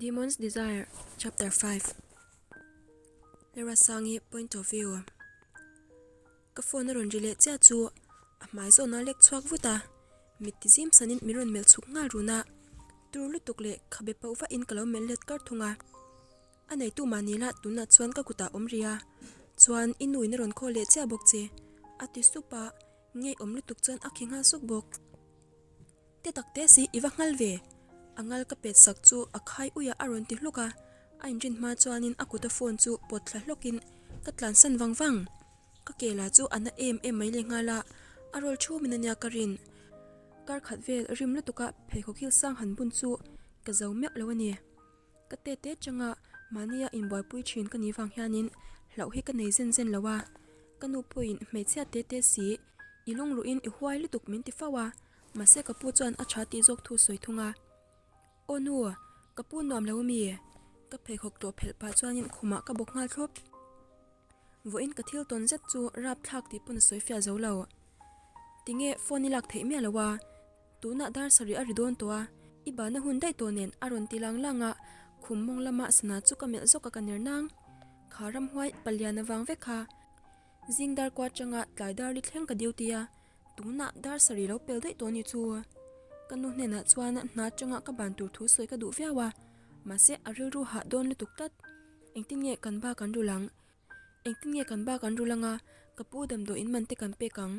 Demon's Desire Chapter 5 Lerasangi Point of View Ka phone a rawn ri leh chiah chu a hmai zawn a lek chhuak vut a, mit ti zim sanin min rawn melh chhuk nghal run a, tur lutuk leh khabe pauh vahin ka lo melh let kar thung a. A neitu mahni lah tunah chuan ka kutah awm rih a, chuan i nu in a rawn call leh chiah bawk che a ti sup a, ngeiawm lutuk chuan a khi nghal suk bawk. Te tak te si i va nghal ve! A ngal ka pet sak chu a khai uia a rawn ti hluk a, a inrin hma chuanin a kuta phone chu pawt thla hlawkin ka tlansan vang vang. Ka ke la chu a na em em mai leh nghal a, a rawl thumin ania ka rin. Kar khat vel rim lutuka pheikhawk hil sang han bun chu ka zo meuh lo a ni. Ka te te changa mahnia inbuaipui thin ka nih vang hianin hlauh hi ka nei zen zen lo a, ka nu pawhin hmeichhia te te si i lungruhin i huai lutuk min ti fo a, mahse ka pu chuan a tha tih zawk thu sawi thung a. Aw nu, ka pu nuam lo ami? Ka pheikhawk tawh phelh pah chuanin khumah ka bawk nghal thlawp. Vawiin ka thil tawn zet chu rap thlak tih pawn a sawi fiah zo lo. Tinge phone i lak theih miah lo a, tunah dar sarih a ri dawn tawh a, i bahna hun daih tawh nen a rawn ti lang lang a, khum mawng lama sana chu ka melh zawk a ka ner nang. Kha ramhuai palian avang vek kha zing dar kua atanga tlai dar li thleng ka duty a, tunah dar sarih lo pel daih tawh a nih chu. Ka nu hnenah chuan hna atanga ka ban tur thu sawi ka duh viau a, mahse a rilru hah dawn lutuk tlat. Engtin nge kan ba kan rul ang? Engtin nge kan ba kan rul anga ka pu damdawiin man te kan pek ang?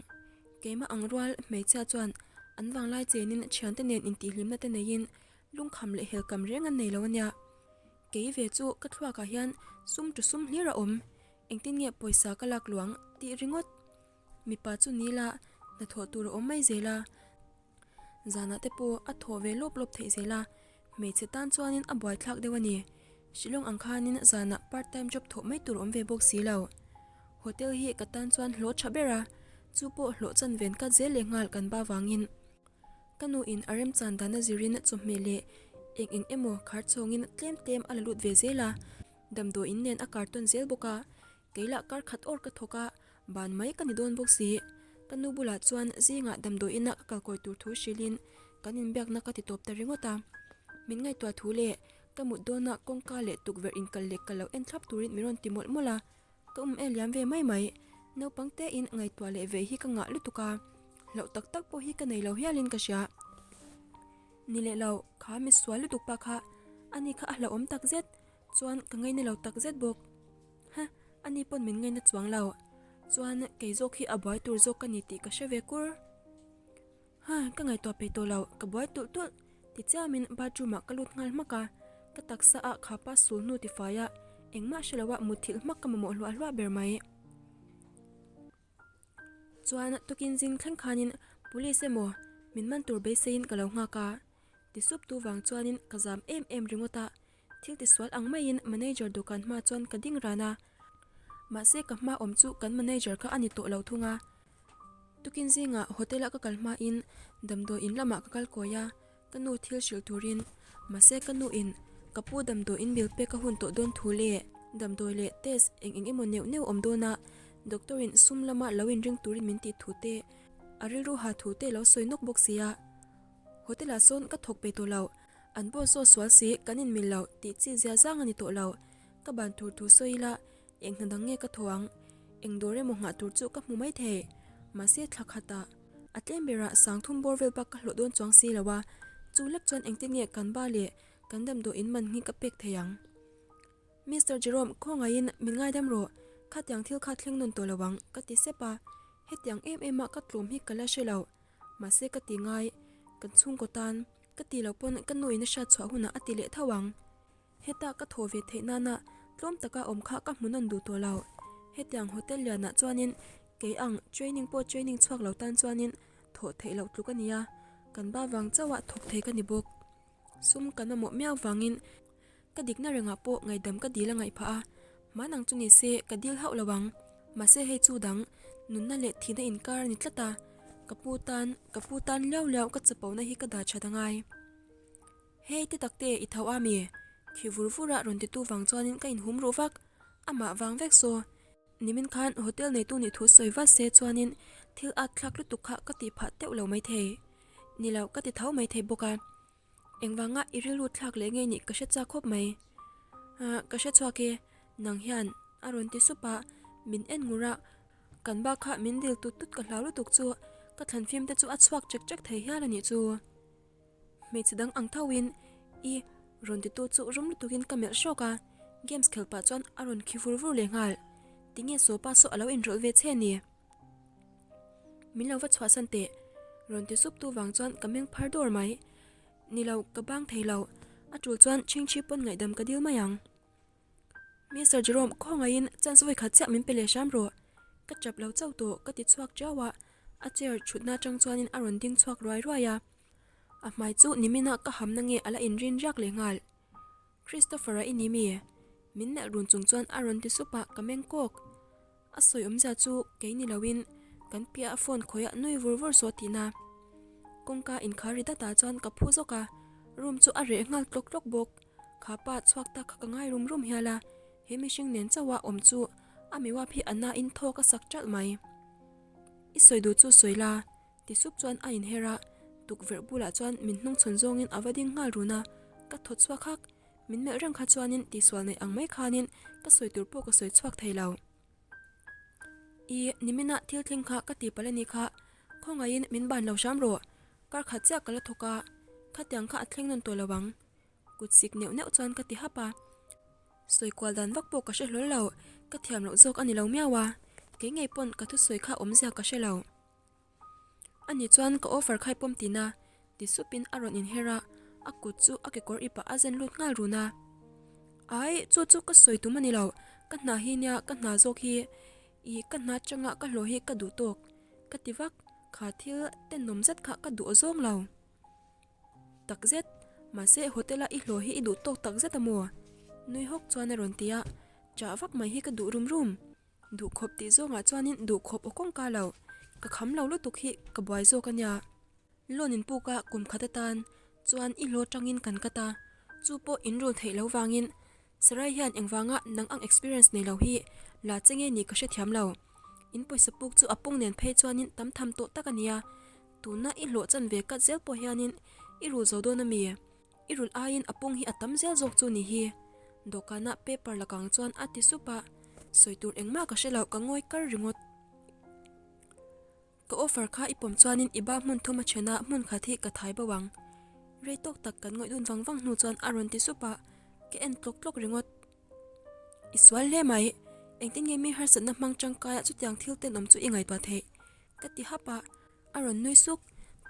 Keimah ang rual hmeichhia chuan an vanglai chenin thiante nen intihhlimna te neiin lungkham leh helkam reng an nei lo ania. Kei ve chu ka thluakah hian sum tu sum hlir a awm. Engtin nge pawisa ka lak luang tih ringawt. Mipa chu nila hnathawh tur a awm mai zel a. Zanah te pawh a thawh ve lawp lawp theih zel a, hmeichhe tan chuanin a buaithlak deuh a ni. Shillong ang khanin zanah part time job thawh mai tur awm ve bawk si lo. Hotel hi ka tan chuan hlawh tha ber a, chu pawh hlawh chan ven kat zel leh nghal kan ba vangin. Ka nu in a remchan dan a zirin chawhmeh leh eng eng emaw khar chhawngin tlem tlem a la lut ve zel a, damdawiin nen a kar tawn zel bawk a, Kei lah kar khat awr ka thawk a, ban mai ka ni dawn bawk si. Ka nu bulah chuan zingah damdawiin ah ka kalkawi tur thu hrilhin kan inbiakna ka ti tawp ta ringawt a. Min ngaihtuah thu leh ka mut dawnah kawngka leh tukverh inkal leh kal lo en thlap turin min rawn ti mawlh mawlh a. Ka um e liam ve mai mai. Naupang tein ngaihtuah leh ve hi ka ngah lutuk a, hlauh tak tak pawh hi ka nei lo hialin ka hria. Ni leh lo, kha mi sual lutuk pa kha ani kha a hlauhawm takzet chuan ka ngaina lo takzet bawk. Ha, ani pawn min ngaina chuang lo. Chuan kei zawk hi a buai tur zawk ka ni tih ka hre ve kur. Ha, ka ngaihtuah peih tawh lo, ka buai tulh tulh. Tichiamin bathroom ah ka lut nghal hmak a, ka taksa ah khapa sul hnu tifai a, engmah hre lo ah mutthilh hmak ka mamawh hluah hluah ber mai. Chuan tukin zing thleng khanin police emaw min man tur beiseiin ka lo nghak a, ti sup tu vang chuanin ka zam em em ringawt a, Thil tisual ang maiin manager dawhkan hma chuan ka ding ran a, mahse ka hma awm chu kan manager kha a ni tawh lo thung a. Tukin zingah hotel a ka kal hmain damdawi in lamah ka kal kawi a, ka nu thil hrilh turin, mahse ka nu in ka pu damdawi in bill pek a hun tawh dawn thu leh damdawi leh test eng eng emaw neuh neuh awm dawn a, doctor in sum lama lo inring turin min tih thu te, a rilru ha thu te lo sawi nawk bawk sia. Hotel ah sawn ka thawk pe tawh lo. An boss aw sual si, kan inmil lo tih chi zia zang a ni tawh lo. Ka ban tur thu sawi ila, eng hna dang nge ka thaw ang? Eng dawr emaw nghah tur chu ka hmu mai thei. Mahse thla khatah a tlem berah sangthum bawr vel bak ka hlawh dawn chuang si lo a, chu lek chuan engtin nge kan ba leh kan damdawi in man hi ka pek thei ang? Mister Jerome, khawngaihin min ngaidam rawh, khatiang thil kha thleng nawn tawh lo ang, ka ti sep a, hetiang em em a ka tlawm hi ka la hre lo. Mahse ka ti ngai, kan chhungkaw tan ka ti lo pawn ka nu in a hriat chhuah hunah a ti leh tho ang. Heta ka thaw ve theih nana tlawm taka awm kha ka hmu nawn duh tawh lo. Hetiang hotel lianah chuanin kei ang training pawh training chhuak lo tan chuanin thawh theih loh tluk a nia, kan ba vang chauha thawk thei ka ni bawk. Sum kan mamawh miau vangin Ka dikna rengah pawh ngaihdam ka dil a ngaih phah a, hman ang chu ni se ka dil hauh lo ang. Mahse hei chu dang, nunna leh thihna inkar a ni tlat a, ka pu tan, ka pu tan liau liau ka chapona hi ka dah that a ngai. Hei te takte i tho a mi? Khi vur vur a rawn titu vang chuanin ka inhum ruh vak, amah vang vek saw. Nimin khan hotel neitu nih thu sawi vat se chuanin thil at thlak lutuk kha ka tih phah teuh lo maithei. Ni lo ka ti tho maithei bawk a. Engvanga i rilru thlak leh ngei nih ka hre chak khawp mai. Ahh ka hre chhuak e, nang hian a rawn ti sup a, min en ngur a, kan bak kha min dil tut tut ka hlau lutuk chu ka thlan fim te chu a chhuak chek chek thei hial a nih chu. Hmeichhe dang ang tho in i rawn ti tu chu rum lutuk in ka melh hrawk a, games khel pah chuan a rawn khi vur vur leh nghal. Tinge Sopa saw a lo inrawlh ve che ni? Min lo va chhuahsan teh, rawn ti sup tu vang chuan ka meng phar dawr mai. Ni lo, ka bang thei lo. A tul chuan chhingchhi pawn ngaihdam ka dil mai ang. Mister Jerome, khawngaihin chance vawi khat chiah min pe leh hram rawh. Ka chap lo chauh tawh, ka ti chhuak tiau a. A chair thutna atang chuanin a rawn ding chhuak ruai ruai a. A hmai chu nimina ka hamna nge a la inrin riak leh nghal. Christopher-a i ni mi? Min melh run chung chuan a rawn ti sup a, ka meng kawk. A sawi awmzia chu kei ni loin kan piah a phone khawih a nui vur vur saw tihna. Kawngka inkhar ri datah chuan ka phu zawk a, room chu a reh nghal tlawk tlawk bawk. Kha pa chhuak tak kha ka ngai rum rum hial a, he mihring nen chauh a awm chu a miuap hi a nain thawk a sak ṭalh mai. I sawi duh chu sawi la, ti sup chuan a inher a, tukverh bulah chuan min hnungchhawn zawngin a va ding nghal run a, ka thaw chhuak hak. Min melh reng kha chuanin tihsual neih ang mai khanin ka sawi tur pawh ka sawi chhuak thei lo. I nimina thil thleng kha ka ti palh a ni kha, khawngaihin min ban lo hram rawh, kar khat chiah ka la thawk a, khatiang kha a thleng nawn tawh lo ang. Kut sik neuh neuh chuan ka ti hap a. Sawi kual dan vak pawh ka hre hlawl lo, ka thiam loh zawk a ni lo miau a, kei ngei pawn ka thusawi kha awmzia ka hre lo. Ani chuan ka offer khai pawm tina ti supin a rawn inher a, a kut chu a kekawr ipah a zen lut nghal run a. Ai, chu chu ka sawi tum a ni lo, ka hna hi nia ka hna zawk hi, i ka hna changa ka hlawh hi ka duh tawk, ka ti vak, kha thil tenawm zet kha ka duh zawng lo. Takzet, mahse hotel a i hlawh hi i duh tawk takzet a maw? Nui hawk chuan a rawn ti a, chah vak mai hi ka duh rum rum. Duhkhawp tih zawngah chuanin duhkhawp aw kawngka lo, ka kham lo lutuk hi ka buai zawk a nia. Loan in puk a kum khat atan chuan i hlaw tangin kan cut a, chu pawh in rul theih lo vangin Sarai hian engvanga nang ang experience nei lo hi la che nge nih ka hrethiam lo. In pawisa puk chu a pung nen phei chuanin tam tham tawh tak a nia, tuna i hlawh chan ve cut zel pawh hianin i rul zo dawn a mi? I rulh aiin a pung hi a tam zel zawk chu ni hi. Dawhkana paper la kang chuan a ti sup a, sawi tur engmah ka hre lo ka ngawi kar ringawt. Ka offer kha i pawm chuanin i ba hmun thum a then a hmun khat hi ka thai bo ang. Rei tawk tak kan ngawih dun vang vang hnu chuan a rawn ti sup a, ka en tlawk tlawk ringawt. I sual hle mai, engtin nge mi harsatna hmang tangkaia chutiang thil tenawm chu i ngaihtuah theih? Ka ti hap a. A rawn nui suk,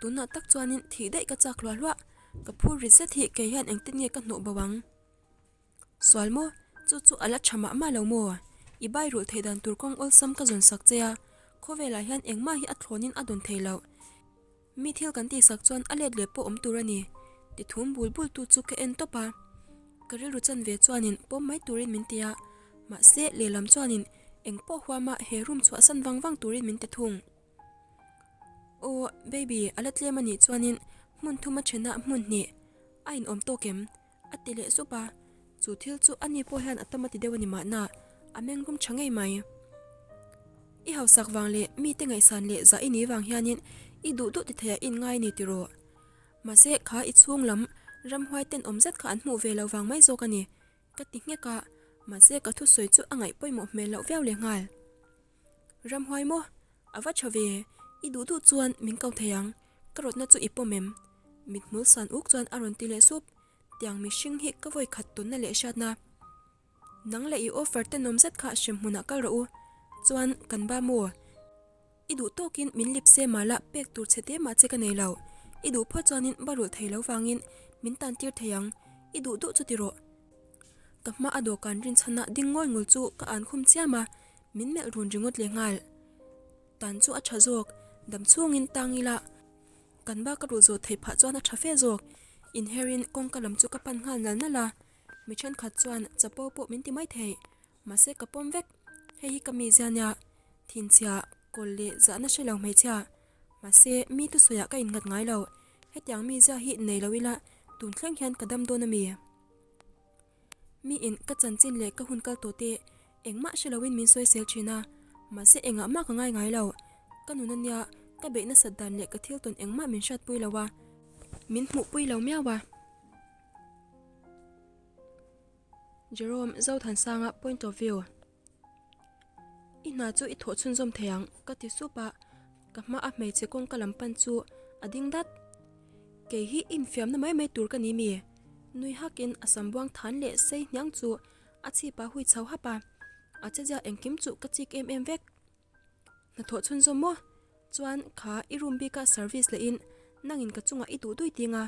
tunah tak chuanin thih daih ka chak hluah hluah, ka phur rit zet hi kei hian engtin nge ka hnawh bo ang? Sual maw? Chu chu a la tha mah mah lo maw? I bai rulh theih dan tur kawng awlsam ka zawn sak che a, khawvelah hian engmah hi a thlawnin a dawn thei loh. Mi thil kan tihsak chuan a let leh pawh awm tur a ni, ti thum bul bul tu chu ka en tawp a. Ka rilru chan ve chuanin pawm mai turin min ti a, mahse lehlam chuanin engpawh huama he room chhuahsan vang vang turin min ti thung. Aw baby a la tlem a nih chuanin hmun thum a then a hmun hnih a inawm tawk em? A ti leh sup a, chu thil chu ani pawh hian a tam a ti deuh a ni mahna a meng rum tha ngei mai. I hausak vang leh mite ngaihsan leh zah i nih vang hianin i duh duh ti theiah i inngai a ni tiraw? Mahse kha i chhung lam ramhuai tenawm zet kha an hmuh ve lo vang mai zawk a ni ka ti nghek a, mahse ka thusawi chu a ngaih pawimawh hmel loh viau leh nghal. Ramhuai maw? A va tha ve, i duh duh chuan min ko thei ang, ka rawtna chu i pawm em? Mithmul san uk chuan a rawn ti leh sup, tiang mihring hi ka vawi khat tawnna leh hriatna. Nang leh i offer tenawm zet kha hrem hmunah kal rawh u, chuan kan ba maw? I duh tawkin min lip se mala pek tur chhe te mah che ka nei lo, i duh phawt chuanin ba rulh thei lo vangin min tan tir thei ang, i duh duh chu ti rawh. Ka hma a dawhkan rinchhana ding ngawi ngul chu ka an khum chiam a, min melh run ringawt leh nghal. Tan chu a tha zawk, dam chhungin tang ila kan ba ka rulh zawh theih phah chuan a tha fe zawk. Inherin kawngka lam chu ka pan nghal nal nal a, mi thenkhat chuan chapo pawh min ti mai thei, mahse ka pawm vek, hei hi ka mizia nia, thinchhia, kawl leh zahna hre lo hmeichhia, mahse mi thusawiah ka innghat ngai lo, hetiang mizia hi nei lo ila tun thleng hian ka dam dawn a mi? Miin ka chanchin leh ka hun kal tawh te engmah hre loin min sawi sel thin a, mahse engah mah ka ngai ngai lo. Ka nun ania ka beih nasat dan leh ka thil tawn engmah min hriatpui lo a, min hmuhpui lo miau a. Jerome Zothansanga point of view. I hna chu i thawh chhunzawm thei ang, ka ti sup a, ka hma a hmeichhe kawngka lam pan chu a ding dat. Kei hi infiamna mai mai tur ka ni mi? Nui hakin a sam buang than leh sei hniang chu a chhip a hui chho hap a, a chezia engkim chu ka chik em em vek. Hnathawh chhunzawm maw? Chuan kha i room bika service leh in nangin ka chungah i duh dui ting a,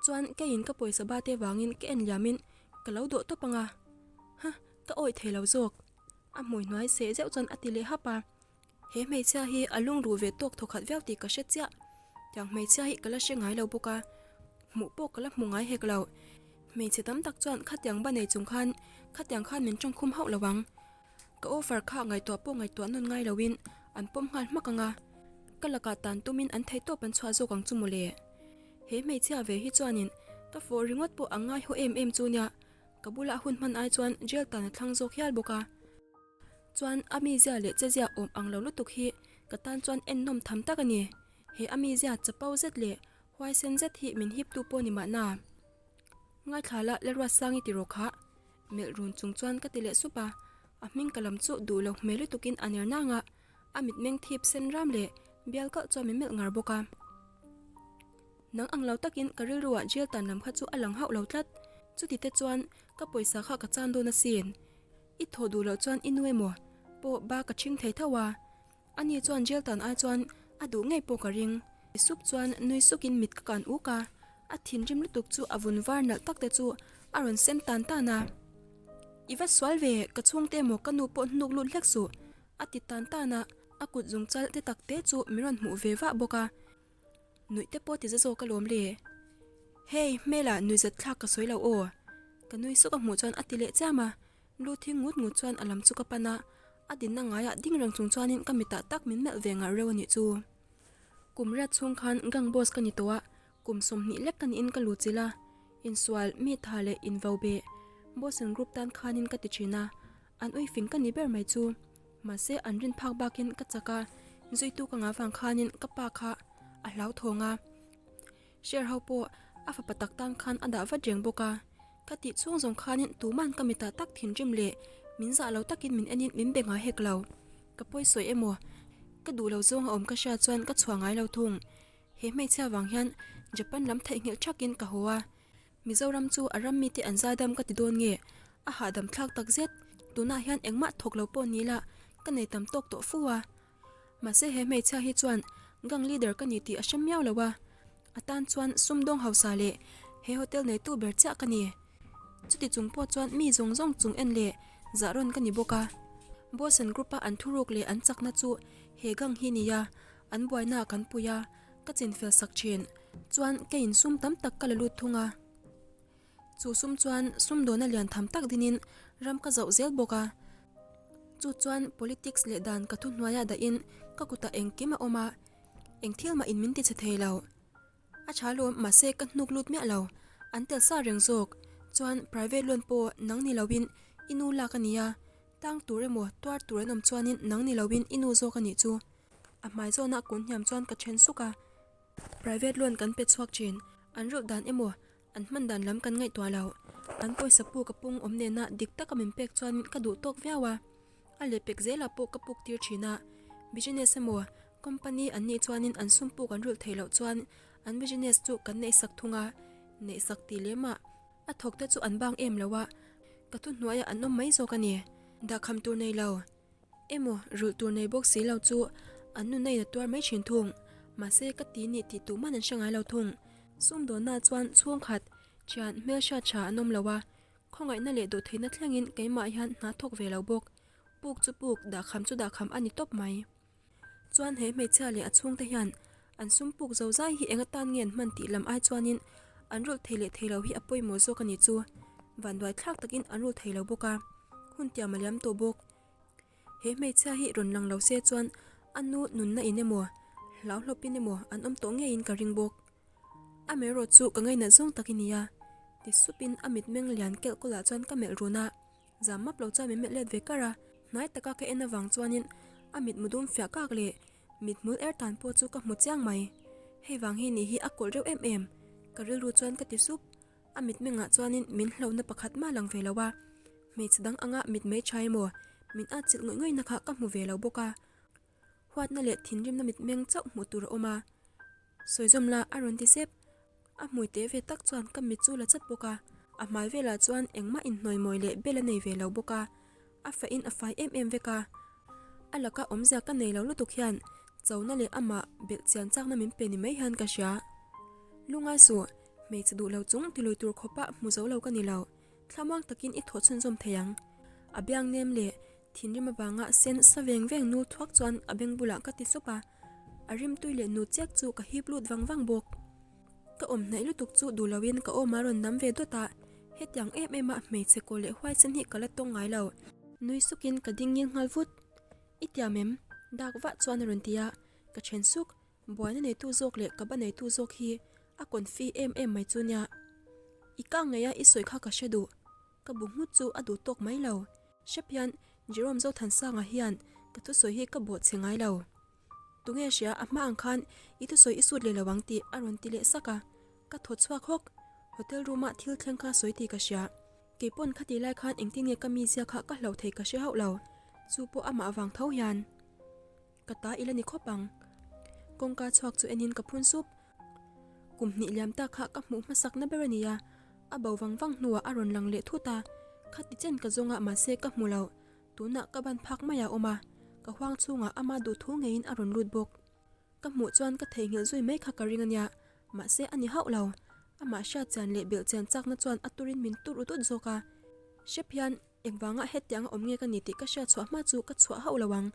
chuan keiin ka pawisa ba te vangin ka en liamin ka lo dawh tawp ang a. Huh, ka awih thei lo zawk. A hmui hnuai seh zeuh chuan a ti leh hap a. He hmeichhia hi a lungruh ve tawk thawkhat viau tih ka hre chiah. Tiang hmeichhia hi ka la hre ngai lo bawk a, hmuh pawh ka la hmu ngai hek lo. Hmeichhe tam tak chuan khatiang ba nei chung khan khatiang khan min tawngkhum hauh lo ang. Ka offer kha ngaihtuah pawh ngaihtuah nawn ngai loin an pawm nghal hmak ang a, ka lakah tan tumin an theihtawp an chhuah zawk ang chu mawle. He hmeichhia ve hi chuanin ka fawh ringawt pawh a ngai haw em em chu nia, ka bulah hun hman ai chuan jail tan a thlang zawk hial bawk a. Chuan a mizia leh chezia awm ang lo lutuk hi ka tan chuan ennawm tham tak a ni. He a mizia chapo zet leh huaisen zet hi min hiptu pawh ni mahna. Ngaithla la Lalruatsangi ti rawh kha. Melh run chung chuan ka ti leh sup a, a hming ka lam chu duh lo hmel lutukin a ner nang a, a mitmeng thip sen ram leh bial kalh chuan min melh ngar bawk a. Nang ang lo takin ka rilruah jail tan lam kha chu a lang hauh lo tlat, chuti te chuan ka pawisa kha ka chan dawn asin. I thaw duh loh chuan i nu emaw pawh ba ka ṭhing thei tho a, Ani chuan jail tan ai chuan a duh ngei pawh ka ring. Ti sup chuan nui sukin mit ka kan uk a, a thinrim lutuk chu a vun var nalh tak te chu a rawn sem tan tan a. I va sual ve, ka chhungte emaw ka nu pawh hnuk lut hlek suh, a ti tan tan a, a kut zung chal te tak te chu min rawn hmuh ve vah bawk a. Nuih te pawh ti za zawk alawm le. Hey, hmela nuihzat thlak ka sawi lo aw. Ka nui suk a hmuh chuan a ti leh chiam a, lu thing ngut ngut chuan a lam chu ka pan a, a dinna ngaiah ding reng chung chuanin ka mitah tak min melh ve ngar reuh a nih chu. Kum riat chhung khan gang boss ka ni tawh a, kum 20 lek ka niin ka lut chilh a, insual, mi tha leh invo beh, boss and group tan khanin ka ti thin a, an uifing ka ni ber mai chu. Mahse an rin phak bakin ka chak a, zuitu ka ngah vang khanin ka pa kha a hlauthawng a. Share ho pawh a fapa tak tan khan a dah vat reng bawk a. Ka tih chhung zawng khanin tuman ka mitah tak thinrim leh min zah lo takin min enin min be ngai hek lo. Ka pawi sawi emaw ka duh lo zawng a awm ka hriat chuan ka chhuah ngai lo thung. He hmeichhia vang hian Japan lam theihnghilh thakin ka haw a. Mizoram chu a ram mite an zaidam ka ti dawn nge? A hahdam thlak tak zet. Tunah hian engmah thawk lo pawh ni la, ka nei tam tawk tawh fu a. Mahse he hmeichhia hi chuan gang leader ka ni tih a hre miau lo a. A tan chuan sumdawng hausa leh he hotel neitu ber chiah ka ni. Chuti chung pawh chuan mi zawng zawng chung en leh zah rawn ka ni bawk a. Boss and group a an thuruk leh an chakna chu he gang hi nia, an buaina kan pui a. Ka chinfel sak thin chuan ka insum tam tak ka la lut thung a. Chu sum chuan sumdawna lian tham tak dinin ram ka zauh zel bawk a. Chu chuan politics leh dan ka thuhnuaiah dahin ka kutah engkim a awm a, eng thil mah in min ti chhe thei lo. A tha lawm mahse ka hnuk lut miah lo, an tel sa reng zawk. Chuan private loan pawh nang ni loin i nu lak a nia, tang tur emaw tuar tur an awm chuanin nang ni loin i nu zawk a nih chu. A hmai zawnah kun hniam chuan ka then suk a. Private loan kan pe chhuak thin. An rulh dan emaw, an hman dan lam kan ngaihtuah lo. An pawisa puk a pung awm nena dik taka min pek chuan ka duh tawk viau a. A lehpek zelah pawh ka puk tir thin a. Business emaw, company an nih chuanin an sum puk an rulh theih loh chuan an business chu kan neihsak thung a. Neihsak tih lemah a thawk te chu an bang em lo a, ka thuhnuaiah an awm mai zawk a ni. Dahkham tur nei lo. Emaw, rulh tur nei bawk si lo chu an nuna in a tuar mai thin thung. Mahse, ka ti nih tih tuh man an hre ngai lo thung. Sumdawnna chuan chhungkhat, thian, hmelhriat tha an awm lo a, khawngaihna leh dawhtheihna thlengin keimah hian hna thawk ve lo bawk. Puk chu puk, dahkham chu dahkham a ni tawp mai. Chuan he hmeichhia leh a chhungte hian an sum puk zo zai hi eng atan nge an hman tih lam ai chuanin an rulh thei leh thei lo hi a pawimawh zawk a ni chu. Vanduai thlak takin an rulh thei lo bawk a, hun tiam a liam tawh bawk. He hmeichhia hi rawn lang lo se chuan a nu nunna in emaw, hlau hlawpin emaw an awm tawh ngeiin ka ring bawk. Amaherawh chu ka ngainat zawng tak i nia, ti supin a mitmeng lian kelh kawlah chuan ka melh run a. Zam map lo chuan min melh let ve kar a, hnai taka ka en avang chuanin a mitmu dum fiah kak leh mithmul er tan pawh chu ka hmu chiang mai. Hei vang hi nih hi a kawlh reuh em em, ka rilru chuan ka ti sup. A mitmengah chuanin min hlauhna pakhat mah lang ve lo a. Hmeichhe dang anga mitmei tha emaw min atchilh ngawih ngawihna kha ka hmu ve lo bawk a. Huatna leh thinrimna mitmeng chauh hmuh tur a awm a. Sawi zawm la a rawn ti sep. A hmui teh ve tak chuan ka mit chu la chat bawk a. A hmai velah chuan engmah inhnawi mawi leh bel a nei ve lo bawk a. A fahin a fai em em vek a. A laka awmzia ka nei lo lutuk hian chona leh amah belh chian chakna min pe ni mai hian ka hria. Lungai suh, hmeichhe duh lo chung tilui tur khawpa hmu zo lo ka ni lo. Thlamuang takin i thaw chhunzawm thei ang. A biang nem leh thinrim avanga sen sa veng veng nul thuak chuan a beng bulah ka ti sup a, a rimtui leh nu chiak chu ka hip lut vang vang bawk. Ka awm hnaih lutuk chu duh loin ka awm a rawn nam ve dawt a, hetiang em em a hmeichhe kaw leh huaisen hi ka la tawng ngai lo. Nui sukin ka ding ngil nghal vut. I tiam em? Dak vah chuan a rawn ti a, ka then suk. Buaina neitu zawk leh ka ba neitu zawk hi a confi em em mai chu nia. I kang ngei a i sawi kha ka hre duh. Ka bu nghut chu a duh tawk mai lo. Hrep hian Jerome Zothansanga hian ka thusawi hi ka bawh chhe ngai lo. Tunge hria a hma ang khan i thusawi i sut leh lo ang tih a rawn ti leh sak a. Ka thaw chhuak hawk. Hotel room a thil thleng kha sawi tih ka hria. Kei pawn khati lai khan engtin nge ka mizia kha ka hloh thei ka hre hauh lo. Chu pawh amah vang tho hian. Ka ta ila ni khawp ang. Kawngka chhuak chu enin ka phun sup. Kum hnih liam ta kha ka hmuh hmasak na ber a nia. A bo vang vang hnuah a rawn lang leh thut a. Khati chen ka zawng a mahse ka hmu lo. Tunah ka ban phak mai a awm a. Ka huang chhungah ama duhthu ngeiin a rawn lut bawk. Ka hmuh chuan ka theihnghilh zui mai kha ka ring a nia. Mahse a ni hauh lo. Amah hriat chian leh belh chian chakna chuan a turin min tur ut ut zawk a. Hrep hian engvanga hetianga awm nge ka ni tih ka hriat chhuah hma chu ka chhuah hauh lo ang.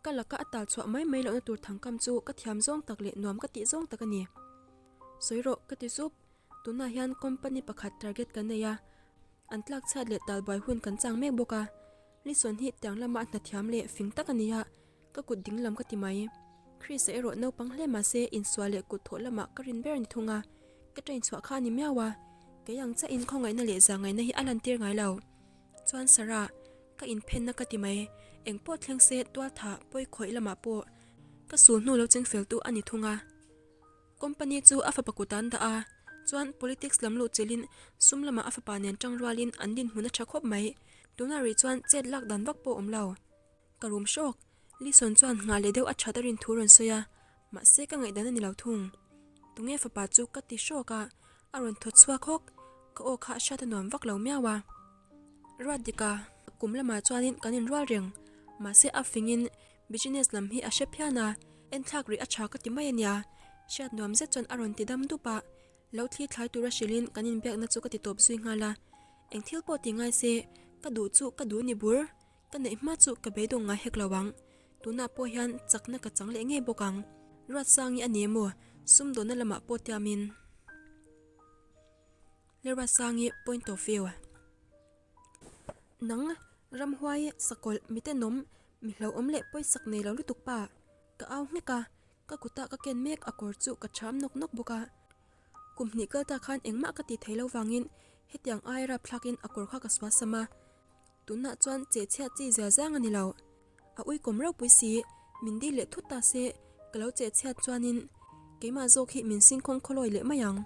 Ka laka a tal chhuah mai mai lohna tur thangkam chu ka thiam zawng tak leh nuam ka tih zawng tak a ni. Sawi rawh, ka ti sup. Tunah hian company pakhat target kan nei a, an tlak chhiat leh tal buai hun kan chang mek bawk a. Lison hi tiang lama hna thiam leh fing tak a ni a, ka kut ding lam ka ti mai. Chris-a erawh naupang hle mah se insual leh kut thawh lamah ka rin ber a ni thung a, ka train chhuah kha a ni miau a, kei ang chiahin khawngaihna leh zahngaihna hi a lantir ngai lo. Chuan Sarah, ka inphenna ka ti mai, engpawh thleng se tualtha pawi khawih lamah pawh ka sul hnu lo ching feltu a ni thung a. Company chu a fapa kut an dah a, chuan politics lam luh chilhin sum lamah a fapa nen tang rualin an dinhmun a tha khawp mai, tunah rih chuan chet lak dan vak pawh awm lo. Ka rum hrawk, Lison chuan nghah leh deuh a that a rin thu rawn sawi a, mahse ka ngaihdan a ni lo thung. Tunge fapa chu ka ti hrawk a, a rawn thaw chhuak hawk, ka aw kha hriat a nuam vak lo miau a. Ruat dika, kum lamah chuanin kan inrual reng, mahse a fingin business lam hi a hre phian a, enthlak rih a tha ka ti mai a nia, hriat nuam zet chuan a rawn ti dam dup a, lo thli thlai tura hrilhin kan inbiakna chu ka ti tawp zui nghal a, eng thil pawh ti ngai se, ka duh chu ka duh ni bur. Ka neih hma chu ka beidawng ngai hek lo ang. Tunah pawh hian chakna ka chang leh ngei bawk ang. Ruatsangi a ni emaw, sumdawnna lamah pawh tiamin. Le Ruatsangi point of view. Nang, ramhuai, sakawlh, mitenawm, mi hlauhawm leh pawisak nei lo lutuk pa. Ka au nghek a, ka kuta ka ken mek a kawr chu ka cham nawk nawk bawk a. Kum hnih kal ta khan engmah ka ti thei lo vangin hetiang aia rapthlakin a kawr kha ka suasam a. Tunah chuan che chhiat chi zia zang a ni lo. A uikawm ropui si, min dil leh thut ta se, ka lo che chhiat chuanin keimah zawk hi min singkhawng khawlawi leh mai ang.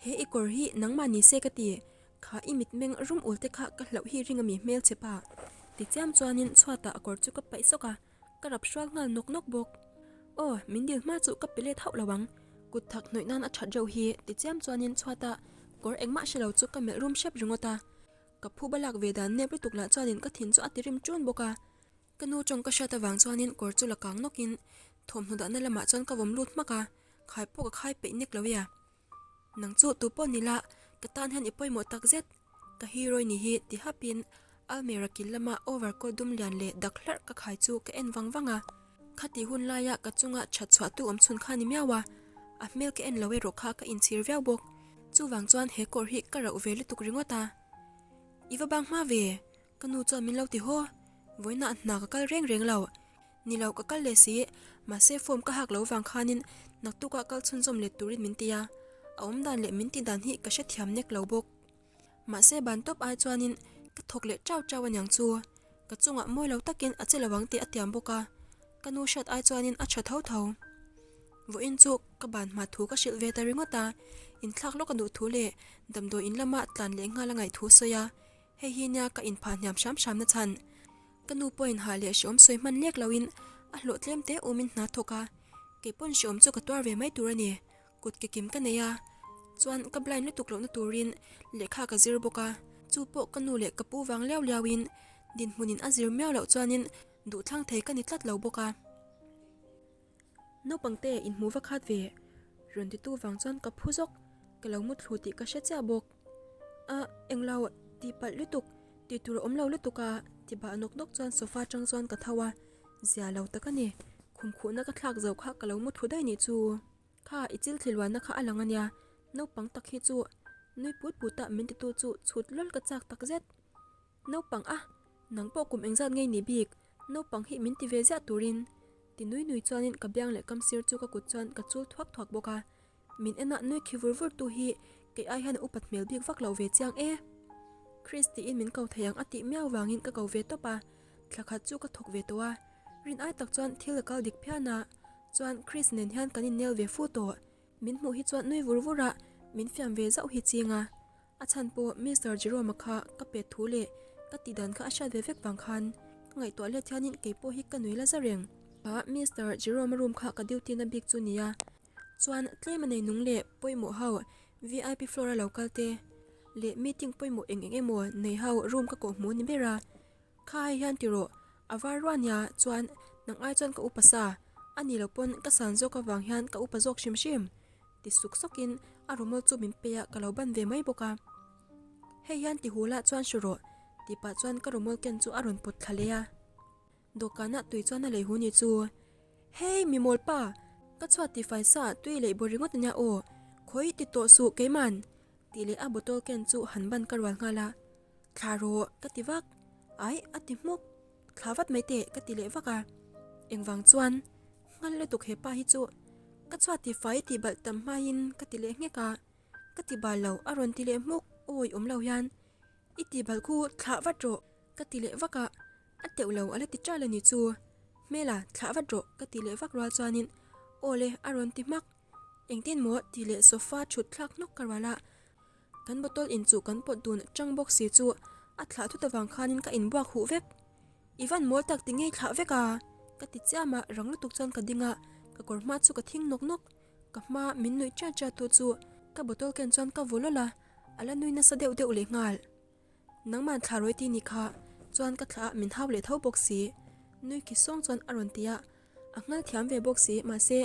He i kawr hi nangmah ni se ka ti, kha i mitmeng rum ul te kha ka hlauh hi ring a mi hmel che pa. Tichiam chuanin chhuatah a kawr chu ka paih sawk a, ka rap hrual nghal nawk nawk bawk. Aw, min dil hma chu ka pe let hauh lo ang, kut thak hnawih nan a that reuh hi, tichiam chuanin chhuatah kawr engmah hre lo chu ka melh rum hrep ringawt a. Ka phu ba lak ve dan nep lutuk lah chuanin ka thin chu a ti rim ṭun bawk a. Ka nu tawng ka hriat avang chuanin kawr chu la kang nawkin thawmhnaw dahna lamah chuan ka vawm lut hmak a, khai pawh ka khai peih nek lo ia. Nang chu tu pawh ni la, ka tan hian i pawimawh tak zet. Ka hero i ni hi ti hapin almera kil lama overcoat dum lian leh dak hlarh ka khai chu ka en vang vang a. Khati hun laia ka chunga that chhuah tu awm chhun kha ni miau a, a hmel ka en lo erawh kha ka inchhir viau bawk. Chuvang chuan he kawr hi ka rauh ve lutuk ringawt a. I va bang hma ve, ka nu chuan min lo ti haw. Vawiinah hna ka kal reng reng lo. Ni lo ka kal leh si, mahse form ka hak lo vang khanin naktukah kal chhunzawm let turin min ti a. A awmdan leh min tihdan hi ka hrethiam nek lo bawk. Mahse ban tawp ai chuanin ka thawk leh chau chau aniang chu. Ka chungah mawi lo takin a che lo ang tih a tiam bawk a, ka nu hriat ai chuanin a tha tho tho. Vawiin chu ka ban hma thu ka hrilh ve ta ringawt a, inthlak lawk a duh thu leh damdawi in lama tlan leh nghal a ngaih thu sawi a. Hei hi nia ka inphah hniam hram hram na chhan. Ka nu pawhin hah leh hreawm sawi hman lek loin a hlawh tlem te umin hna thawk a, kei pawn hreawm chu ka tuar ve mai tur a ni. Kut ke kim ka nei a, chuan ka blind lutuk lohna turin lehkha ka zir bawk a, chu pawh ka nu leh ka pu vang liau liauin dinhmunin a zir miau loh chuanin duhthlang thei ka ni tlat lo bawk a. Naupangte inhmu va khat ve, rawn titu vang chuan ka phu zawk, ka lo muthlu tih ka hre chiah bawk. A, englo, tih palh lutuk, tih tur a awm lo lutuk a, ti bah nawk nawk chuan sofa atang chuan ka tho a, zia lo tak a ni, khum khuhna ka thlak zo kha ka lo muthlu daih nih chu. Kha, i chil thli luanna kha a lang a nia, naupang tak hi chu nui put put a min titu chu chhut lawl ka chak tak zet. Naupang a, nang pawh kum engzat ngei ni bik, naupang hi min ti ve ziah turin. Ti nui nui chuanin ka biang leh kam sir chu ka kut chuan ka chul thuak thuak bawk a. Min enah nui khi vur vur tu hi kei ai hian a upat hmel bik vak lo ve chiang e. Chris tiin min ko thei ang a tih miau vangin ka ko ve tawp a, thla khat chu ka thawk ve tawh a, rin ai tak chuan thil a kal dik phian a, chuan Chris nen hian kan innel ve fu tawh. Min hmuh hi chuan nui vur vur a, min fiam ve zauh hi ching a. A chhan pawh Mister Jerome-a kha ka pet thu leh ka tih dan kha a hriat ve vek vang khan ka ngaihtuah let hianin kei pawh hi ka nui la za reng. Kha Mister Jerome-a room kha ka duty na bik chu nia. Chuan tlem a nei nung leh pawimawh ho vip floor a lo kal te leh meeting pawimawh eng eng emaw nei ho room ka kawh hmu ni ber a. Kha hei hian ti rawh, a var ruah nia chuan nang ai chuan ka upa sa, a ni lo pawn ka san zawk avang hian ka upa zawk hrim hrim ti suk sawkin a rumawl chu min pe a ka lo ban ve mai bawk a. Hei hian ti hula chuan hru rawh tih pah chuan ka rumawl ken chu a rawn pawt thla leh a. Dawhkanah tui chuan a lei hu ni chu, Hei mi mawl pa, ka chhuat ti fai sa tui leih bawr ringawt ania aw, khawi ti tawh suh keiman tih leh a bottle ken chu han ban ka rual nghal a. Thla rawh ka ti vak, aih a ti hmuk, thla vat mai teh ka ti leh vak a, engvang chuan nghal lutuk hepa hi chu ka chhuat ti fai tih balh tam hmain ka ti leh nghek a, ka ti bal lo a rawn ti leh hmuk awi awm lo hian i ti balh khu thlah vat rawh ka ti leh vak a, a teuh lo a la ti ṭal a ni chu, hmela thlah vat rawh ka ti leh vak rual chuanin aw le a rawn ti hmak, engtin maw tih leh sofa thut thlak hnawk ka rual a. Kan bottle in chu kan pawt dun chang bawk si chu a thlah thut avang khanin ka inbuak huh vek. I van mawl tak ti ngei thlah vek a? Ka ti chiam a, rang lutuk chuan ka ding a, ka kawr hma chu ka thing nawk nawk. Ka hma min nuih chiat chiat tu chu ka bottle ken chuan ka vaw lawlh a, a la nui nasa deuh deuh leh nghal. Nangman thla rawi ti ni kha chuan ka thlah a min hau leh tho bawk si. Nui khi sawng chuan a rawn ti a, A nghal thiam ve bawk si, mahse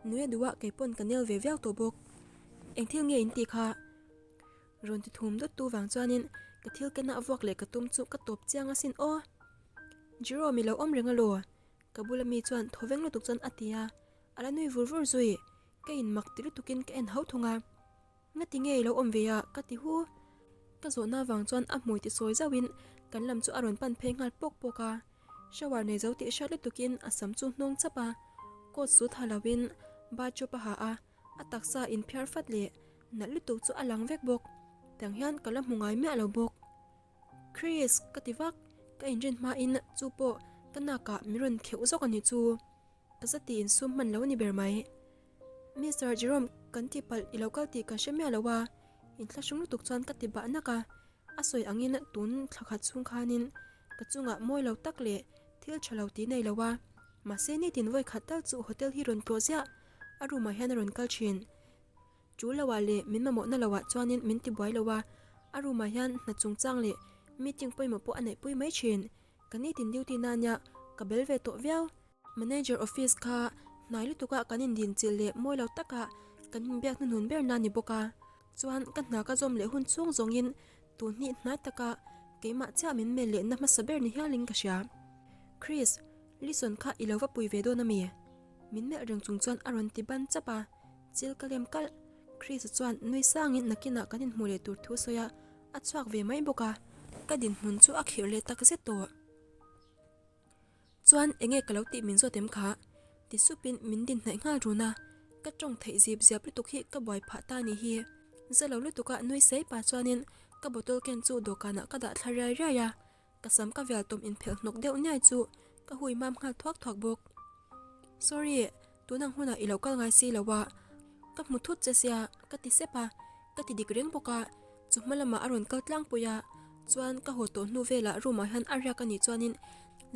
nui a duh a kei pawn ka nel ve viau tawh bawk. Eng thil nge in tih kha? Rawn ti thum dawt tu vang chuanin ka thil kena a vuak leh ka tum chu ka tawp chiang asin aw. Jerome i lo awm reng alaw? Ka bula mi chuan thaw veng lutuk chuan a ti a, a la nui vur vur zui. Ka in mak ti lutukin ka en ho thung a. Ngati nge i lo awm ve a? Ka ti hu. Ka zawhna vang chuan a hmui ti sawi zauhin kan lam chu a rawn pan phei nghal pawk pawk a. Shower nei zo tih hriat lutukin a sam chu hnawng chap a, coat suit ha loin bathrobe a ha a, a taksa inphiar fat leh nalh lutuk chu a lang vek bawk. Tiang hian ka la hmu ngai miah lo bawk. Chris! Ka ti vak. Ka inrin hmain chu pawh ka nakah min rawn kheuh zawk a nih chu. Ka za tiin sum hman lo a ni ber mai. Mister Jerome kan ti palh i lo kal tih ka hre miah lo a, inthlahrung lutuk chuan ka ti bah nak a, a sawi angin tun thla khat chhung khanin ka chungah mawi lo tak leh thil tha lo ti nei lo a, mahse nitin vawi khat tal chu hotel hi rawn tlawh ziah, a room ah hian a rawn kal thin. Chu lo ah leh min mamawhna lo ah chuanin min ti buai lo a, a room ah hian hna chungchang leh meeting pawimawh pawh a neihpui mai thin. Ka nitin duty na nia ka bel ve tawh viau. Manager office kha hnai lutuk ah kan indin chilh leh mawi lo tak ah kan inbiak hnuhnun ber na ni bawk a. Chuan ka hna ka zawm leh hun chhung zawng in tun hnih hnai tak ah keimah chiah min mel leh na hmasa ber ni hial in ka hria. Chris, Lison kha i lo va pui ve dawn ami? Min melh reng chung chuan a rawn ti ban chap a, chil ka lem kalh. Chris chuan nui sang in nakin ah kan inhmuh leh tur thu sawi a, a chhuak ve mai bawk a, ka dinhmun chu a khirh leh tak zet tawh. Chuan enge ka lo tih min zawt em kha? Ti supin min din hnaih nghal run a, ka tawng theih zip ziap lutuk hi ka buai phah ta ni hi. Za lo lutuka nui sei pah chuanin ka bottle ken chu dawhkanah ka dah thla riai riai a, ka sam ka vial tawm inphelh hnawk deuh niai chu ka hui mam nghal thuak thuak bawk. Sorry, tunang hunah i lo kal ngai si lo a, ka hmu thut che sia ka ti sep a, ka ti dik reng bawk a, chu hma lamah a rawn kal tlangpui a. Chuan ka haw tawh hnu velah room ah hian a riak a nih chuanin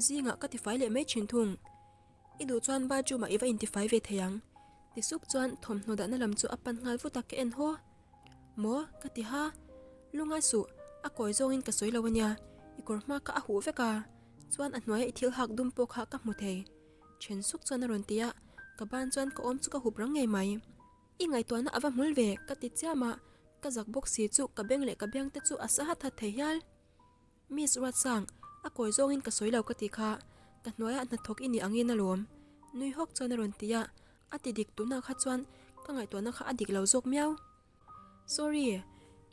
zingah ka tifai leh mai thin thung. I duh chuan bathroom ah i va intifai ve thei ang. Ti sup chuan thawmhnaw dahna lam chu a pan nghal vut a ka en haw. Maw? Ka ti ha. Lungai suh, a kawi zawngin ka sawi lo a nia. I kawr hma kha a huh vek a, chuan a hnuaia i thil hak dum pawh kha ka hmu thei. Then suk chuan a rawn ti a, ka ban chuan ka awm chu ka hup rang ngei mai. I ngaihtuahna a va hmul ve, ka ti chiam a, ka zak bawk si chu ka beng leh ka biang te chu a sa hat hat thei hial. Miss Ruatsang, a kawi zawngin ka sawi lo ka ti kha, ka hnuaiah hnathawk i nih angin alawm. Nui hawk chuan a rawn ti a, a ti dik tunah kha chuan ka ngaihtuahna kha a dik lo zawk miau. Sorry,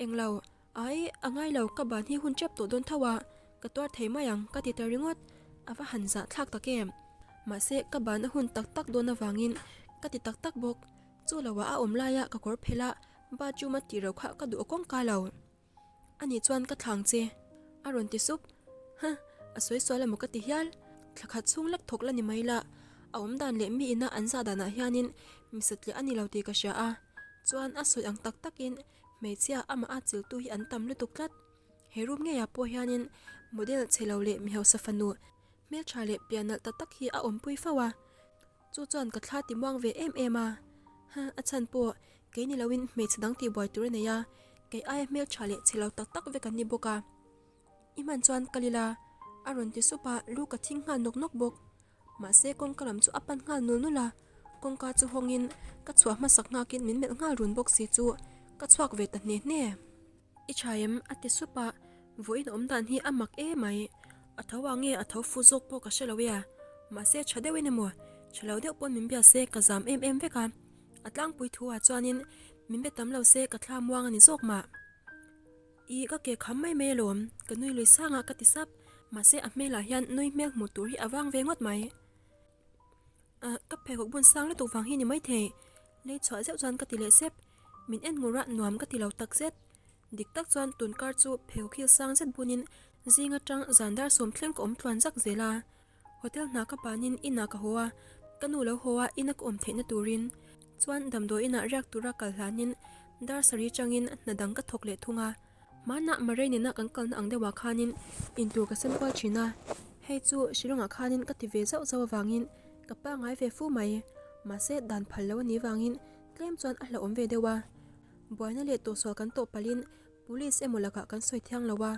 englo, ai, a ngai lo ka ban hi hun tep tawh dawn tho a, ka tuar thei mai ang ka ti ta ringawt, a va han zah thlak tak em. Mahse ka ban a hun tak tak dawn avangin ka ti tak tak bawk, chu loah a awm laia ka kawr phelh a, bathroom a tih reuh kha ka duh kawngka lo. Ani chuan ka thlang che, a rawn ti sup. Huh, a sawi sual emaw ka ti hial. Thla khat chhung lek thawk la ni mai la, a awm dan leh mi ina an zah danah hianin mi satliah a ni lo tih ka hria a. Chuan a sawi ang tak takin hmeichhia amah a chiltu hi an tam lutuk tlat. He room ngeiah pawh hianin model chhe lo leh mi hausa fanu hmeltha leh pian nalh tak tak hi a awmpui fo a. Chu chuan ka thla ti muang ve em em a, ha, a chhan pawh kei ni loin hmeichhe dang tihbuai tur a nei a, kei aia hmeltha leh chhe lo tak tak vek an ni bawk a. I hman chuan kal ila, a rawn ti sup a, lu ka thing nghal nawk nawk bawk. Mahse kawngka lam chu a pan nghal nul nul a, kawngka chu hawngin ka chhuah hmasak nghakin min melh nghal run bawk si chu ka chhuak ve ta hne hne. I tha em? a ti sup a, vawiin awm dan hi a mak e mai. A tho ang nge a tho fu zawk pawh ka hre lo e a, mahse tha deuhin emaw tha lo deuh pawn min bia se ka zam em em vek a, a tlangpui thu ah chuanin min be tam lo se ka thla muang a ni zawk mah. I ka ke kham mai mai alawm, ka nui lui sang a ka ti sap, mahse a hmelah hian nui hmel hmuh tur hi a vang ve ngawt mai. Ah, ka pheikhawk bun sang lutuk vang hi ni maithei, lei chhuah zeuh chuan ka ti leh sep. Min en ngur a, nuam ka ti lo takzet. Dik tak chuan tun kar chu pheikhawk hil sang zet bunin zing atang zan dar sawm thleng ka awm tluan zak zel a. Hotel hna ka panin inah ka haw a, ka nu lo haw a ina ka awm theihna turin chuan damdawi inah riak tura kal hlanin dar sarih changin hna dang ka thawk leh thung a. Hmanah Marei nena kan kalna ang deuhah khanin intur ka sem kual thin a, hei chu Shillong-ah khanin ka ti ve zauh zauh avangin ka pangngai ve fu mai. Mahse dan phal lo a nih vangin tlem chuan a hlauhawm ve deuh a. Buaina leh tawhsual kan tawh palhin Police emaw lakah kan sawi thiang lo a,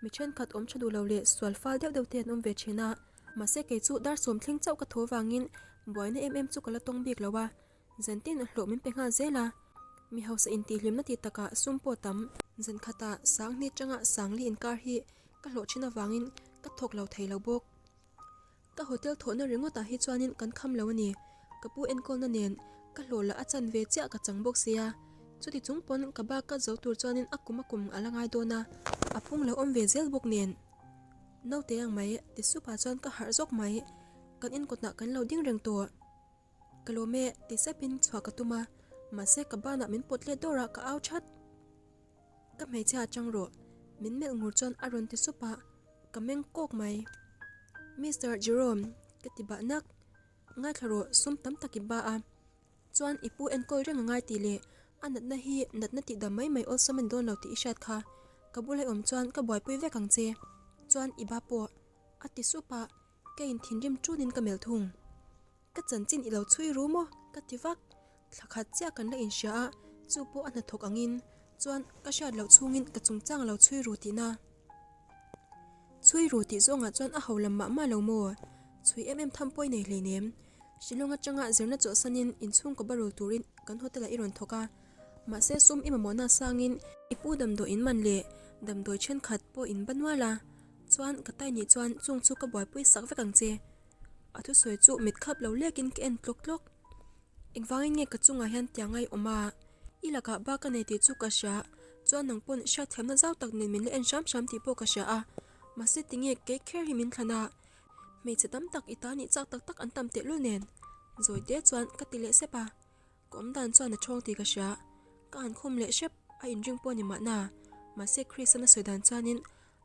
mi thenkhat awm tha duh lo leh sual fal deuh deuh te an awm ve thin a. Mahse kei chu dar sawm thleng chauh ka tho avangin buaina em em chu ka la tawng bik lo a. Zantin a hlawh min pe nghal zel a, mi hausa intihhlimna tih takah sum pawh tam. Zan khatah Sangni atanga Sangli inkar hi ka hlawh thin avangin ka thawk lo thei lo bawk. Ka hotel thawhna ringawtah hi chuanin kan kham lo a ni, ka pu enkawlna nen ka hlawh lah a chan ve chiah ka chang bawk sia. Chuti chung pawn ka bak ka zo tur chuanin a kum a kum a la ngai dawn a, a pung lo awm ve zel bawk nen. Naute ang mai ti supah chuan ka harh zawk mai, kan inkawtah kan lo ding reng tawh. Ka lawm e, ti sepin chhuah ka tum a, mahse ka banah min pawt let dawr a, ka au that. Ka hmeichhia atang rawh, min melh ngur chuan a rawn ti sup a, ka meng kawk mai. Mister Jerome, ka ti bah nak. Ngaithla rawh, sum tam tak i ba a, chuan i pu enkawl reng a ngai tih leh a natna hi natna tih dam mai mai awlsam a ni dawn lo tih i hriat kha. Ka bula i awm chuan ka buaipui vek ang che, chuan i ba pawh, a ti sup a, ka inthinrim tunin ka melh thung. Ka chanchin i lo chhui ru maw? Ka ti vak. Thla khat chiah kan la inhria a, chu pawh a hnathawk angin. Chuan ka hriat loh chhungin ka chungchang a lo chhui ru tihna. Chhui ru tih zawngah chuan a ho lam mah mah lo maw? Chhui em em tham pawh i nei hleinem. Shillong atanga zirna chawlhsanin inchhungkaw ba rul turin kan hotel ah i rawn thawk a. Mahse sum i mamawhna sangin i pu damdawi in man leh damdawi thenkhat pawh in ba nual a. Chuan ka tai nih chuan chung chu ka buaipui sak vek ang che. A thusawi chu mit khap lo lekin ka en tlawk tlawk. Engvangin nge ka chungah hian tiang a i awm a? I lakah bak a nei tih chu ka hria, chuan nang pawn hriatthiamna zau tak nen min la en hram hram tih pawh ka hria a, mahse tinge kei kher hi min thlan a? Hmeichhe tam tak i ta nih chak tak tak an tam tehlul nen. Zawi te chuan ka ti leh sep a. Ka awm dan chuan a thawng tih ka hria. Ka han khum leh hrep a inring pawh a ni mahna. Mahse Chris-an a sawi dan chuanin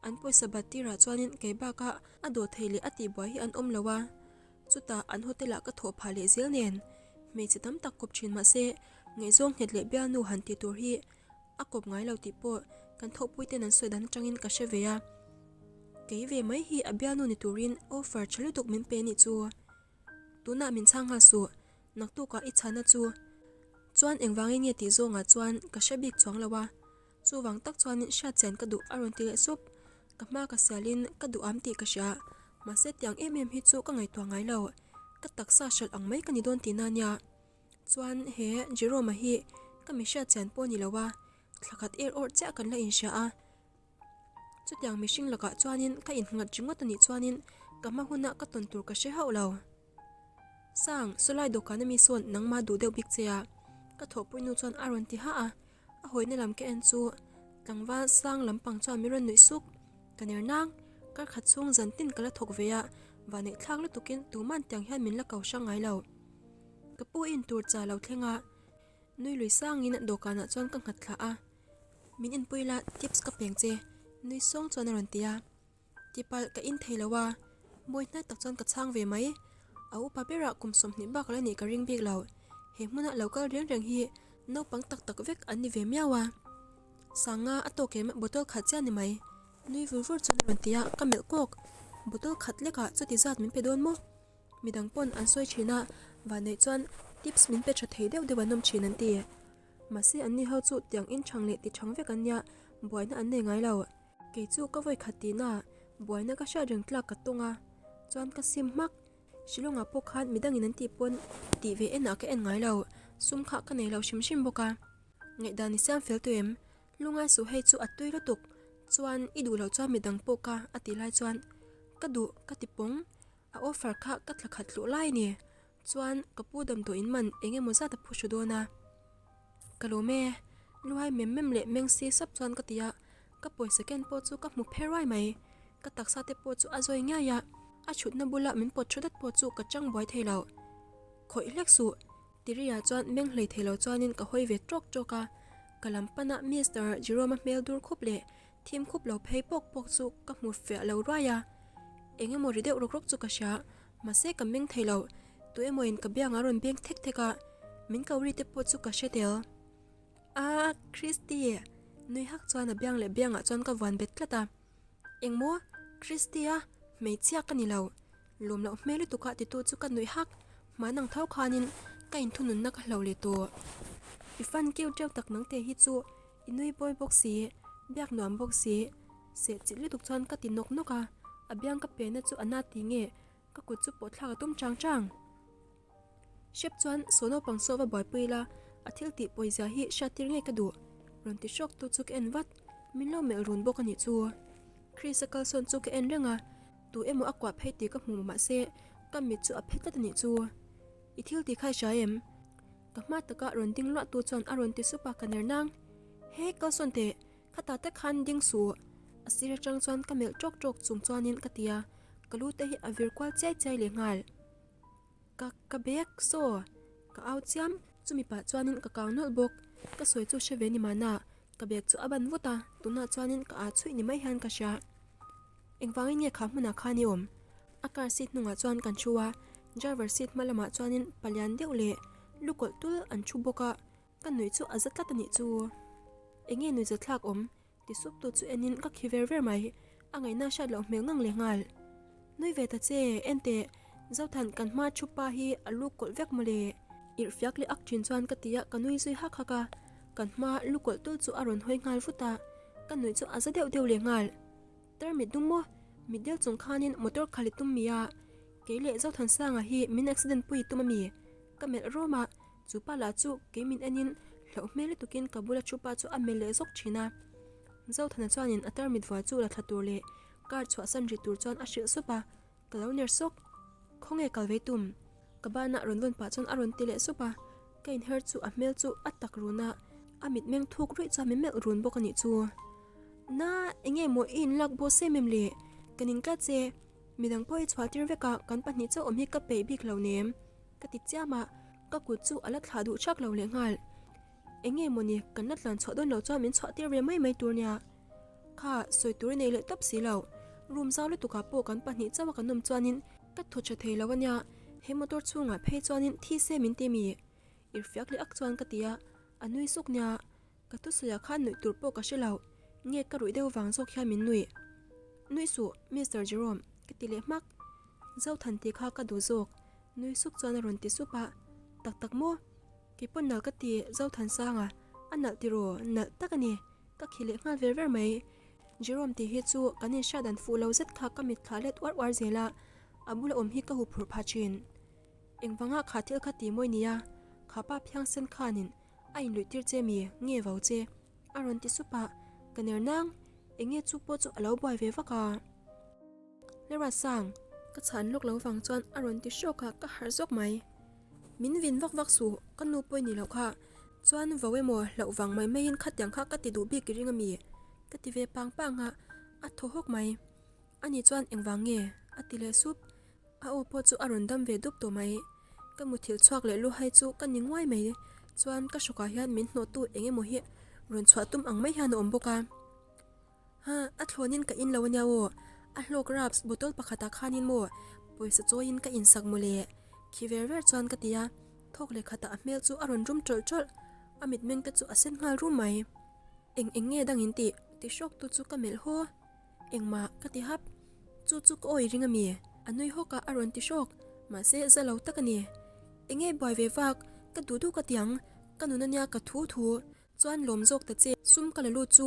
an pawisa bat tirah chuanin kei baka a dawh thei leh a tihbuai hi an awm lo a. Chutah an hotel ah ka thawh phah leh zel nen hmeichhe tam tak kawp thin mahse ngaihzawng nghet leh bialnu han ti tur hi a kawp ngai lo tih pawh. Kan thawhpui ten an sawi dan atangin ka hre ve a. Kei ve mai hi a bialnu ni turin offer tha lutuk min pe nih chu. Tunah min chhang nghal suh, naktukah i chhana chu. Chuan engvangin nge tih zawngah chuan ka hre bik chuang lo a. Chuvang tak chuanin hriat chian ka duh a rawn ti leh sup. Ka hma ka sialin ka duh am tih ka hria. Mahse tiang em em hi chu ka ngaihtuah ngai lo. Ka taksa hralh ang mai ka ni dawn tihna nia. Chuan he Jerome-a hi ka mi hriat chian pawh a ni lo a, thla khat er awrh chiah kan la inhria a. Chutiang mihring lakah chuanin ka innghat ringawt a nih chuanin ka hma huna ka tawn tur ka hre hauh lo. Sang, sawlai dawhkan ami sawn nangmah duh deuh bik che a, ka thawhpui nu chuan a rawn ti hah a. A hawina lam ka en chu tlangval sang lampang chuan min rawn nuih suk. Ka ner nang, kar khat chhung zan tin ka la thawk ve a, vaneih thlak lutukin tuman tiang hian min la ko hrang ngai lo. Ka pu in tur cha lo thleng a, nui lui sangin dawhkanah chuan ka nghat thla a. Min inpui la tips ka peng che, nui sawng chuan a rawn ti a. Tipalh ka in thei lo a, mawi hnai tak chuan ka chhang ve mai. A upa berah kum 20 bak la nih ka ring bik lo. He hmuna lo kal reng reng hi naupang tak tak vek an ni ve miau a. Sanga a tawk em bottle khat chiah ni mai. Nui vur vur chuan a rawn ti a, ka melh kawk. Bottle khat lekah chuti zat min pe dawn maw? Midang pawn an sawi thin a, vanneih chuan tips min pe tha thei deuh deuh an awm thin an ti. Mahse anni ho chu tiang in chhang leh ti chhang vek an nia, buaina an nei ngai lo. Kei chu ka vawi khat tihna buaina ka hriat reng tlak ka tawng a, chuan ka sim hmak. Shillong-ah pawh khan midangin an tih pawn tih ve enah ka en ngai lo, sum kha ka nei lo hrim hrim bawk a. Ngaihdan i siam fel tawh em? Lungai suh hei chu a tui lutuk, chuan i duh loh chuan midang pawh ka a tih lai chuan ka duh ka ti pawng, a offer kha ka thla khat hluh lai a ni. Chuan ka pu damdawiin man eng emaw zat a phu hru dawn a. Ka lawm e, luhai mem mem leh meng si sap chuan ka ti a, ka pawisa ken pawh chu ka hmu phe ruai mai. Ka taksa te pawh chu a zawi ngiai a, a chhutna bula min pawt thu dat pawh chu ka chang buai thei lo. Khawih hlek suh, Tiriah chuan meng hlei thei lo chuanin ka hawi ve tawk tawk a, ka lam pana Mister Jerome-a hmel dur khup leh thim khup lo phei pawk pawk chu ka hmu fiah lo ruai a, eng emaw ri deuh rawk rawk chu ka hria, mahse ka meng thei lo, tu emawin ka biang a rawn beng thek thek a, min ko ri te pawh chu ka hre tel. Aaa Christy! Nui hak chuan a biang leh biangah chuan ka vuan bet tlat a, Engmaw? Christy-a hmeichhia ka ni lo, lawm loh hmel lutuk a titu chu ka nuih hak, hman ang tho khanin ka inthununna ka hlo leh tawh. I fan keu teuh tak nang te hi chu I nui bawi bawk si, biak nuam bawk si, seh chilh lutuk chuan ka ti nawk nawk a, a biang ka pena chu a na ti nge ka kut chu pawh thlak a tum chang chang. Hrep chuan saw naupang saw va buaipui ila, a thil tih pawizia hi hriat tir ngei ka duh, rawn ti hrawk tu chu ka en vat, min lo melh run bawk a nih chu. Chris a kalsawn chu ka en reng a, tu emaw a kuah phei tih ka hmu mahse ka mit chu a phe tlat a nih chu. I thil tih kha i hria em? Ka hma taka rawn ding luah tu chuan a rawn ti sup a ka ner nang. He kalsawn teh, khata te khan ding suh. A sir atang chuan ka melh tawk tawk chung chuanin ka ti a, ka lu te hi a vir kual chiai chiai leh nghal. Ka ka bag saw! Ka au chiam, chumi pah chuanin ka kang nawlh bawk. Ka sawi chu hre ve ni mahna, ka bag chu a ban vut a, tunah chuanin ka aa chhuih ni mai hian ka hria. Engvangin nge kha hmunah khan i awm? A car seat hnungah chuan kan thu a, driver seat hma lamah chuanin palian deuh leh lu kawlh tul an thu bawk a, ka nuih chu a za tlat a nih chu. Enge nuih za thlak awm? Ti sup tu chu enin ka khi ver ver mai, a ngaihna hriat loh hmel ngang leh nghal. Nui ve ta che, enteh, Zothan kan hma thu pa hi a lu kawlh vek mawle. Irhfiak leh ak thin chuan ka ti a, ka nui zui hak hak a, kan hma lu kawlh tul chu a rawn hawi nghal vut a, ka nuih chu a za deuh deuh leh nghal. Tarmit dum maw? Mitdel chung khanin motor khal i tum mi a, kei leh Zothansanga hi min accident pui i tum a mi? Ka melh rawm a, chu pa lah chu kei min enin hlauh hmel lutukin ka bula thu pa chu a melh leh zawk thin a. Zothana chuanin a tarmit vuah chu la thla tur leh car chhuahsan ri tur chuan a hrilh sup a, Ka lo ner sawk. Khawnge kal ve tum? Ka banah rawn vawn pah chuan a rawn ti leh sup a, ka inher chu a hmel chu a tak run a, a mitmeng thuk ruih chuan min melh run bawk a nih chu. Na, enge maw i inlak boss em em le? Ka ning tlat che. Midang pawh i chhuah tir vek a, kan pahnih chauh awm hi ka peih bik lo nem. Ka ti chiam a, ka kut chu a la thlah duh thak lo lehnghal. Enge maw ni, kan la tlan chhuah dawn lo chuan min chhuah tir ve mai mai tur nia. Kha, sawi tur i nei leh tawp si lo. Room zau lutukah pawh kan pahnih chauh a kan awm chuanin ka thaw tha thei lo a nia, he motor chhungah phei chuanin thi se min ti mi? Irhfiak leh ak chuan ka ti a, a nui suk nia. Ka thusawiah khan nuih tur pawh ka hre lo. Nge ka ruih deuh vang zawk hian min nuih? Nuih suh, Mister Jerome, ka ti leh hmak. Zothan tih kha ka duh zawk, nui sup chuan a rawn ti sup a. Tak tak maw? Kei pawn nalh ka ti, Zothansanga, a nalh tiraw? Nalh tak a ni, ka khi leh nghal ver ver mai. Jerome tih hi chu kan inhriat dan fuh lo zet kha ka mitthla let uar uar zel a, a bula awm hi ka huphurh phah thin. Engvanga kha thil kha ti mawi nia, kha pa phiangsen khanin a inluih tir che mi nge vau che? A rawn ti sup a, ka ner nang, enge chu pawh chu a lo buai ve vak a. Lera sang, ka chhan lawk lo vang chuan a rawn ti hrawk a, ka harh zawk mai. Min vin vak vak suh, ka nu pawh i ni loh kha. Chuan vau emaw hlauh vang mai maiin khatiang kha ka ti duh bik i ring a mi? Ka ti ve pang pang a, a thaw hawk mai. Ani chuan engvang nge? A ti leh sup. A aw pawh chu a rawn dam ve dup tawh mai. Ka muthilh chhuak leh luhai chu ka ni nguai mai. Chuan ka hrawkah hian min hnawhtu eng emaw hi rawn chhuah tum ang mai hian a awm bawk a. Ha, a thlawnin ka in lo ania aw. A hlawk raps bottle pakhatah khanin maw pawisa chawiin ka insak mawle. Khi ver ver chuan ka ti a, thawk leh khatah a hmel chu a rawn rum tawlh tawlh. A mitmeng te chu a sen nghal rum mai. Eng eng nge dang in tih? Ti hrawk tu chu ka melh haw. Engmah ka ti hap. Chu chu ka awi ring a mi? A nui hawk a, a rawn ti hrawk. Mahse, za lo tak a ni. Enge buai ve vak, ka duh duh ka ti ang. Ka nun ania ka thu thu. Chuan lawm zawk ta che. Sum ka la lut chu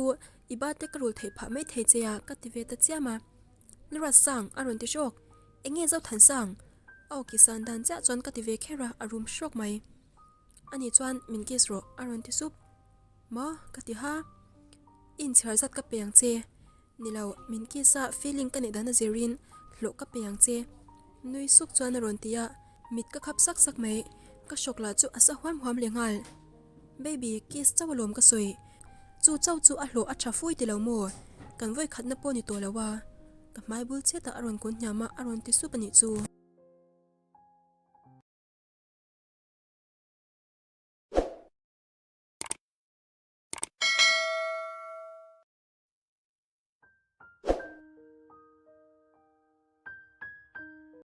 i ba te ka rul theih phah mai thei che a, ka ti ve ta chiam a. Lruat Sang, a rawn ti hrawk. Enge Zothansang? A awki san dan chiah chuan ka ti ve kher a, a rum hrawk mai. Ani chuan min kiss rawh, a rawn ti sup. Maw? Ka ti ha. I inchhiar zat ka pe ang che. Ni lo, min kiss a feeling ka neih dan a zirin hlawh ka pe ang che. Nui suk chuan a rawn ti a, mit ka khap sak sak mai. Ka hrawk lah chu a sa huam huam leh nghal. Baby, kiss chauh alawm ka sawi. Chu chauh chu a hlawh a tha fui ti lo maw? Kan vawi khatna pawh ni tawh lo a. Ka hmai bul chetah a rawn kun hniam a, a rawn ti sup a nih chu.